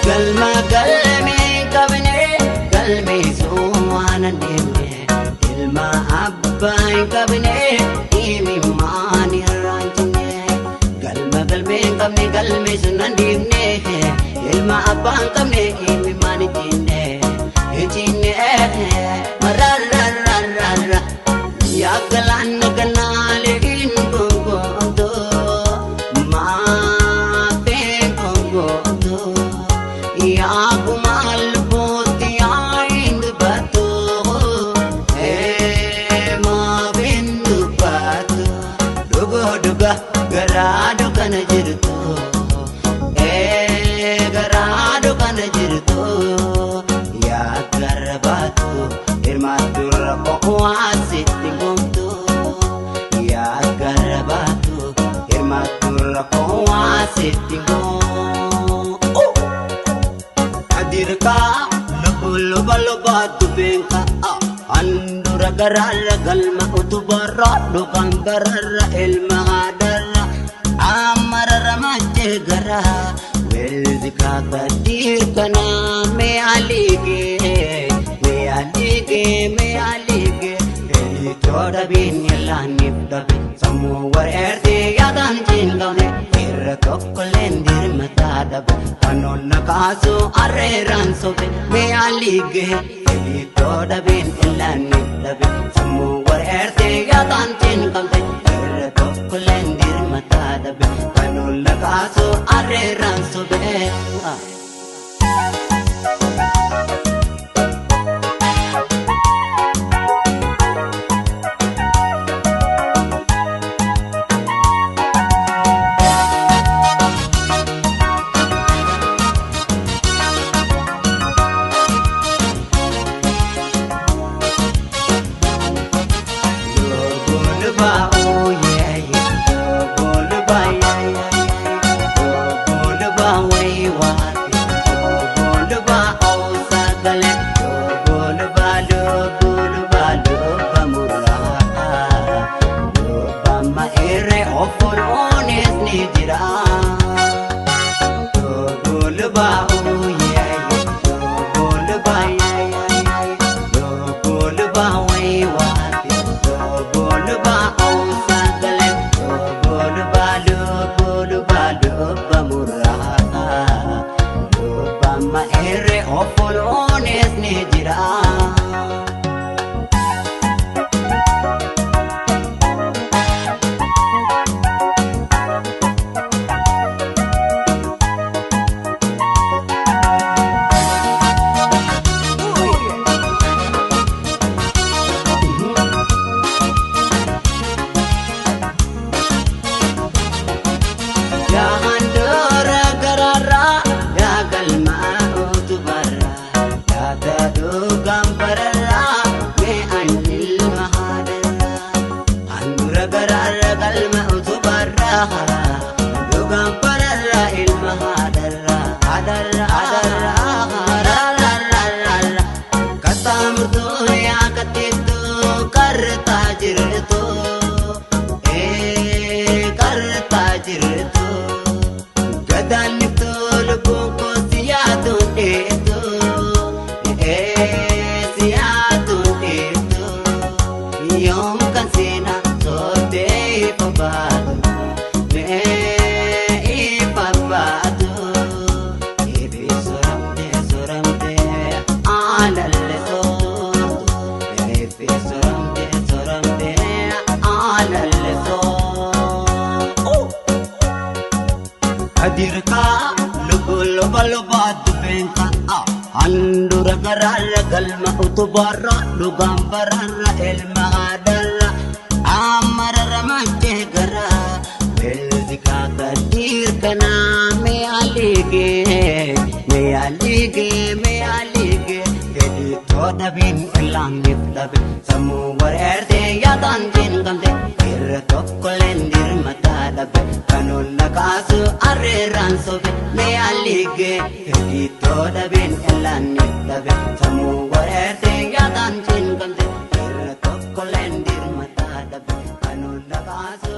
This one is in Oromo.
Galma galmee qabne galmeessuu waan hin deemne ilma abbaa hin qabne himimmaan irraa hin cinne galma galmee hin qabne galmeessuu hin deemne ilma abbaa hin qabne himimmaan hin cinne hin cinne marararararara yaa galaana ganaalee hin gongootoo maafee gongootoo. Yaa kumaal bootti yaa hin dubbatu maaf hin dubbatu dhugoo dhuga garaa dukkana jirtu garaa dukkana jirtu yaa gara baatu hirmaattu rakkoo asitti goomtu yaa gara baatu hirmaattu rakkoo asitti goomtu. Adirka luba luba dubeenka handura gararra galma utubarra dhugaan bararra ilma haadharra amararra machee gara weelzi kaakadir kana mee aligee mee aligee mee aligee elitoo dhabiin yellaaniif dhabe sammuu wareertee yaadaan cinqabne irra tokkolleen dirmataa dhabe kanoonna kaasu arreeraan sobe mee aligee elitoo dhabiin yellaaniif dhabe sammuu wareertee yaadaan cinqabne irra tokkolleen dirmataa dhabe kanoonna kaasu arreeraan sobe. Yaa gararraa yaa galma utubarraa yaada dhugaan bararraa mee ani ilma haadharraa handura gararra galma utubarraa dhugaan bararraa ilma haadharraa haadharraa haadharraa haadharraa kattaa yaa katteettuu kartaa jirtu kartaa jirtu. Gadaan lubbuun koo si yaaduun dheetu si yaaduun dheetu yoom kan seenaa sootee ifa baatu mee ifa baatu Lubbuu luba lubaa dubbeen ta'a. Handura garaarra galma utubaarra dhugaan baraarra ilma haadharra. Amarara maddee garaa. Beelzikaa gadiir kanaa mi'a liigee mi'a liigee mi'a liigee. Fedhii too dhabiin ilaaniif dhabe sammuu wareertee yaadaan cinqamte irra tokko leendir mataa dhabe kan onna kaasu arreeraan sobe mi'a liigee. Fedhii too dhabiin ilaaniif dhabe sammuu wareertee yaadaan cinqamte irra tokko leendir mataa dhabe kan onna kaasu.